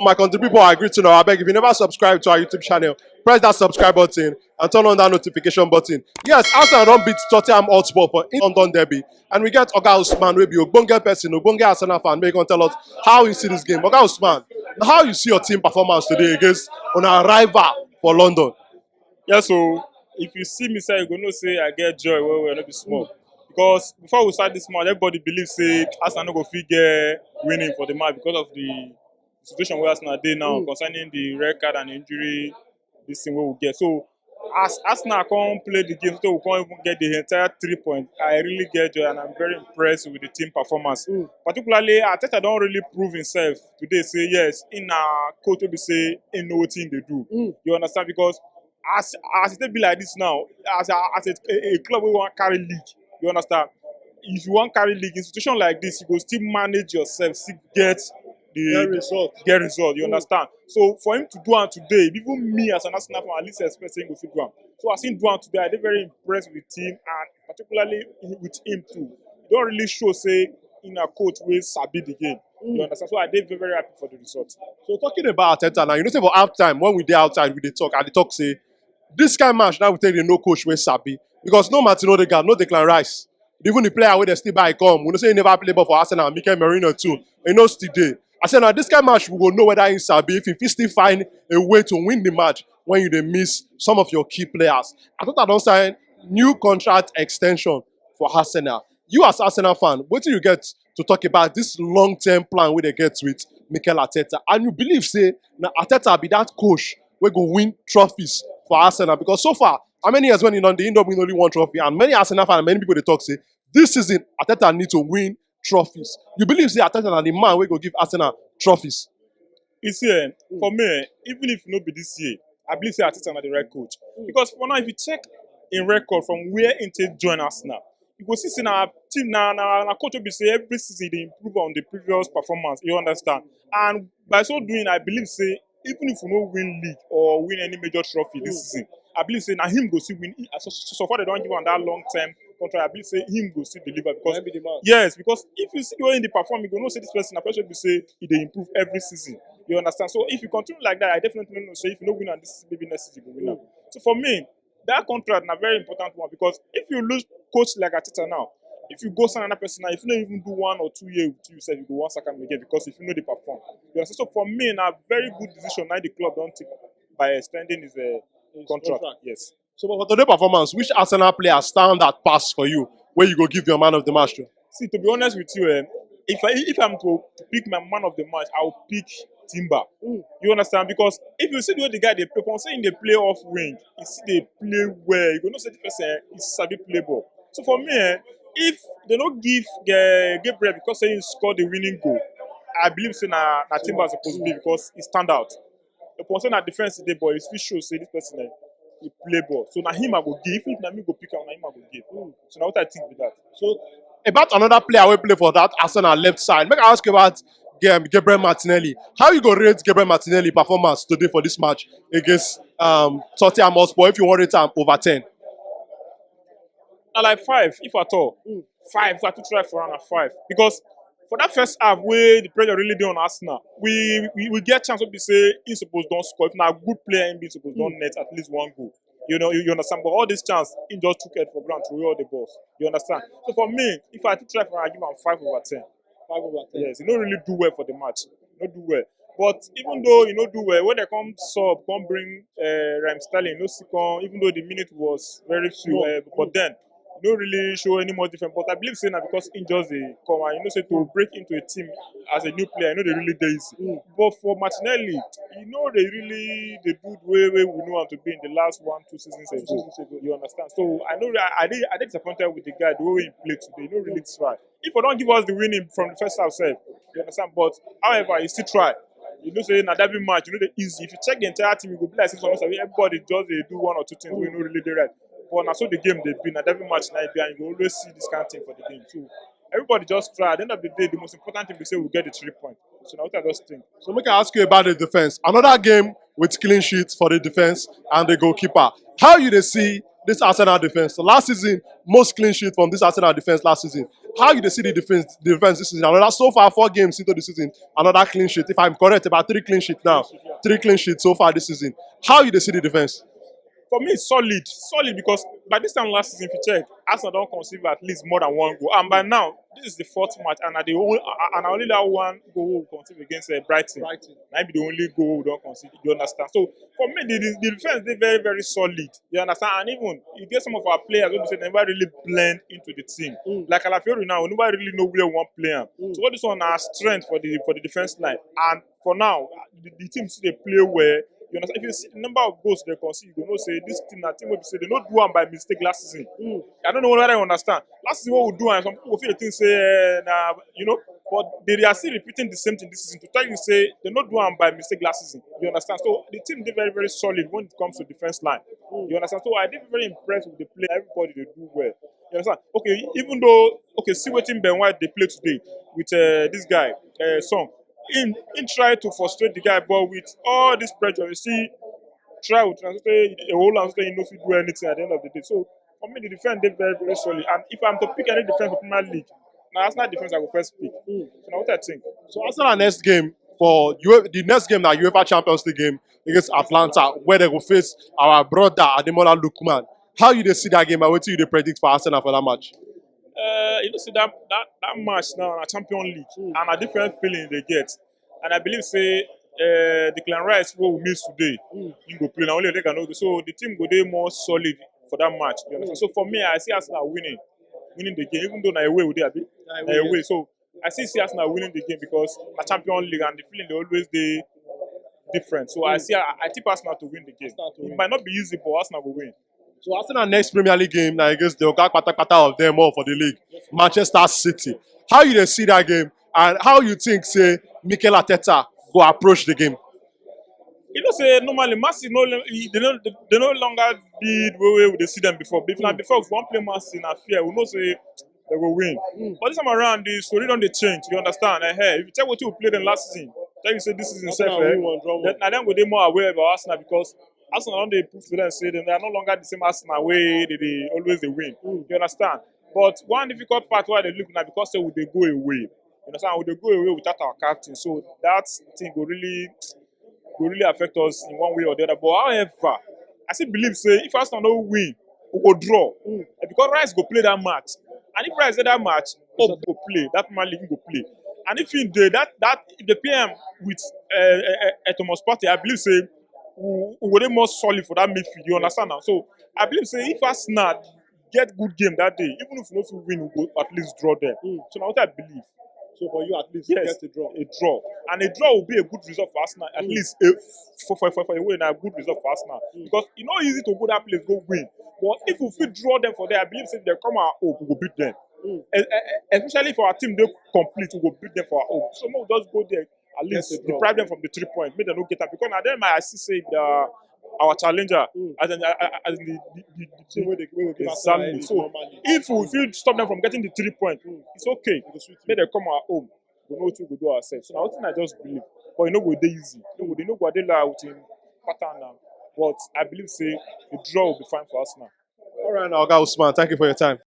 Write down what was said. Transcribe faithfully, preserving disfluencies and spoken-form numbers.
My country people, I greet you now. I beg, if you never subscribe to our YouTube channel, press that subscribe button and turn on that notification button. Yes, Arsenal don beat Tottenham Hotspur for in London derby. And we get Oga Usman, wey be ogbonge person, ogbonge Arsenal fan, make him tell us how he see this game. Oga Usman, how you see your team performance today against una rival for London? Yeah, so if you see me, say you go know say I get joy well well, no be small. Because before we start this match, everybody believe say Arsenal no go fit get winning for the match because of the situation where Arsenal dey now concerning the red card and injury, this thing wey we get. So as Arsenal come play the game, so we come even get the entire three point. I really get joy and I'm very impressed with the team performance. Particularly, Arteta don really prove himself today. Say yes, in a coach wey be say he know wetin he dey do. You understand? Because as as e take be like this now, as a as a, a, a club wey wan carry league, you understand? If you wan carry league, institution like this, you go still manage yourself, still get the Get result. Get result. You understand? So for him to do am today, even me as an Arsenal fan, I least expect say he go fit do am. So as he do am today, I dey very impressed with him and particularly with him too. He don really show say he na coach wey sabi the game. You understand? So I dey very very happy for the result. So talking about Arteta now, you know say for half time when we dey outside, we dey talk, I dey talk say this kind match now we take dey know coach wey sabi, because no Martin Odegaard, no Declan Rice, even the player wey dem still buy come, we know say he never play ball for Arsenal, Mikel Merino too, he no still dey. I say now this kind match we go know whether he sabi, if he fit still find a way to win the match when you dey miss some of your key players. Arteta don sign new contract extension for Arsenal. You as Arsenal fan, wetin you get to talk about this long-term plan wey dem get with Mikel Arteta? And you believe say na Arteta be that coach wey go win trophies for Arsenal? Because so far, how many years when he don dey, he don win only one trophy? And many Arsenal fans, many people dey talk say this season Arteta need to win trophies. You believe say Arteta na the man wey go give Arsenal trophies? You see, eh, for me, eh, even if no be this year, I believe say Arteta na the right coach. Because for now, if you check in record from where he take join Arsenal, you go see say na team na na na coach wey be say every season dey improve on the previous performance. You understand? And by so doing, I believe say even if we no win league or win any major trophy this season, I believe say na him go still win. He- So, so so far they don give am that long term contract. I believe say him go still deliver because Maybe the man. Yes, because if you see the way he dey perform, you go know say this person na person wey be say he dey improve every season. You understand? So if you continue like that, I definitely know say if you no win am this season, maybe next season you go win am. So for me, that contract na very important one because if you lose coach like Arteta now, if you go sign another person now, if you no even do one or two years with you, sef, you go wan sack am again because if you no dey perform. You understand? So for me, na very good decision na the club don take by extending his uh, contract. Contract. Yes. So for today performance, which Arsenal player stand out pass for you where you go give your man of the match to? See, to be honest with you, eh, if I if I'm to pick my man of the match, I'll pick Timber. You understand? Because if you see the way the guy dey play, upon saying they play off wing, he see they play well. You go know say the person eh, he sabi play ball. So for me, eh, if they no give uh, Gabriel because say he scored the winning goal, I believe say na na Timber supposed to be because he stand out. Upon say na defense today, but he still show say this person eh, he play ball. So na him I go give. If na me go pick am, na him I go give. So na what I think be that. So about another player wey play for that Arsenal left side. Make I ask you about um, Gabriel Martinelli. How you go rate Gabriel Martinelli performance today for this match against um, Tottenham Hotspur if you want rate am over ten? Na like five, if at all. Five, so I too try for am at five. Because for that first half, where the pressure really dey on Arsenal, we we, we get chance to be say he supposed don't score. If na a good player, he be supposed don't net at least one goal. You know, you, you understand. But all this chance, he just took it for granted, threw all the balls. You understand? So for me, if I too try for am, I give am five over ten. Five over ten. Yes, he no really do well for the match. No do well. But even though he no do well, when they come sub, come bring uh, Raheem Sterling, no see come, even though the minute was very few, uh, but then no really show any more different. But I believe say na because he just dey come and you know say to break into a team as a new player, you know they really dey easy. But for Martinelli, you know they really they do the way wey we know am to be in the last one two seasons ago. You understand? So I know I I dey I dey disappointed with the guy the way he play today. He no really try. If I don't give us the winning from the first half, sef, you understand? But however, he still try. You know say na derby match, you know the easy. If you check the entire team, you go be like say some everybody just dey do one or two things wey no really dey right. But na so the game dey be. Na derby match na e be, and you go always see this kind of thing for the game too. Everybody just try. At the end of the day, the most important thing be say we get the three points. So na what I just think. So make I ask you about the defense. Another game with clean sheet for the defense and the goalkeeper. How you dey see this Arsenal defense? So last season, most clean sheet from this Arsenal defense last season. How you dey see the defense, the defense this season? Another, so far, four games into the season, another clean sheet. If I'm correct, about three clean sheets now. Three clean sheets so far this season. How you dey see the defense? For me, it's solid, solid because by this time last season, if you check, Arsenal don concede at least more than one goal, and by now this is the fourth match, and I dey only and I only that one goal we concede against uh, Brighton. Brighton. Na be the only goal we don concede. You understand? So for me, the, the, the defense dey very, very solid. You understand? And even you get some of our players wey be say they never really blend into the team. Mm. Like Calafiori now, we never really know where we wan play am. Mm. So what this one na strength for the for the defense line. And for now, the, the team still dey play well. You understand? If you see the number of goals they concede, you go know say this team na team wey be say they no do am by mistake last season. Mm. I don't know whether you understand. Last season what we do, and some people feel the thing say eh, na you know, but they, they are still repeating the same thing this season to tell you say they no do am by mistake last season. You understand? So the team dey very, very solid when it comes to defense line. Mm. You understand? So I dey very impressed with the play. Everybody dey do well. You understand? Okay, even though okay, see wetin Ben White dey play today with uh, this guy uh, Song. He he try to frustrate the guy, but with all this pressure, you see, try with am say a whole am say he no fit do anything at the end of the day. So for me, the defense dey very, very solid. And if I'm to pick any defense for Premier League, na Arsenal defense I go first pick. Mm. So na what I think. So Arsenal next game for you, the next game na UEFA Champions League game against Atalanta, where they go face our brother Ademola Lookman. How you dey see that game and wetin you dey predict for Arsenal for that match? Uh, you know, see that that that match now na Champions League, mm, and a different feeling they get. And I believe say uh, Declan Rice wey we miss today, mm, he go play. Na only Odega no dey. So the team go dey more solid for that match. You understand? Mm. So for me, I see Arsenal winning, winning the game, even though na away we dey, abi? Na away. So I still see Arsenal winning the game because na Champions League and the feeling dey always dey different. So I see I, I tip Arsenal to win the game. It might not be easy, but Arsenal go win. So Arsenal next Premier League game na against the oga patapata of them all for the league, Manchester City. How you dey see that game and how you think say Mikel Arteta go approach the game? You know say normally Man City no they no they no longer be the way we dey see them before. If na before we wan play Man City na fear, we know say they go win. Mm. But this time around, the story don dey change. You understand? Eh, eh, if you check wetin we play them last season, tell you say this season sef, eh, na them go dey more aware about Arsenal because Arsenal don dey prove to them say they are no longer the same Arsenal wey they dey always dey win. Mm. You understand? But one difficult part wey I dey look na because say we dey go away. You understand? We dey go away without our captain, so that thing go really go really affect us in one way or the other. But however, I still believe say if Arsenal no win, we go draw. Mm. Eh, because Rice go play that match, and if Rice dey that match, Hope go play. That Premier League go play, and if he dey that that if they play am with uh, uh, uh, Thomas Partey, I believe say we, we go dey more solid for that midfield. You understand now? So I believe say if Arsenal get good game that day, even if we no fit win, we go at least draw them. Mm. So na what I believe. So for you, at least yes, get a draw. A draw, and a draw will be a good result for Arsenal. At mm. least a, for for for for a way, na a good result for Arsenal mm. because e no easy to go that place go win. But if we fit draw them for there, I believe say if they come our home, we go beat them. Mm. E- e- e- Especially if our team dey complete, we go beat them for our home. So make we just go there at least deprive them from the three points, make them no get am because na them I see say the our challenger mm. as in uh, as in the, the, the, the team wey dey wey dey exactly. So normally. If we fit stop them from getting the three points, mm. it's okay. Make them come our home. We know wetin we go do ourselves. So na wetin I just believe. But e no go dey easy. No go dey no go dey like with him pattern now. But I believe say the draw will be fine for us now. All right, now, Oga Usman, thank you for your time.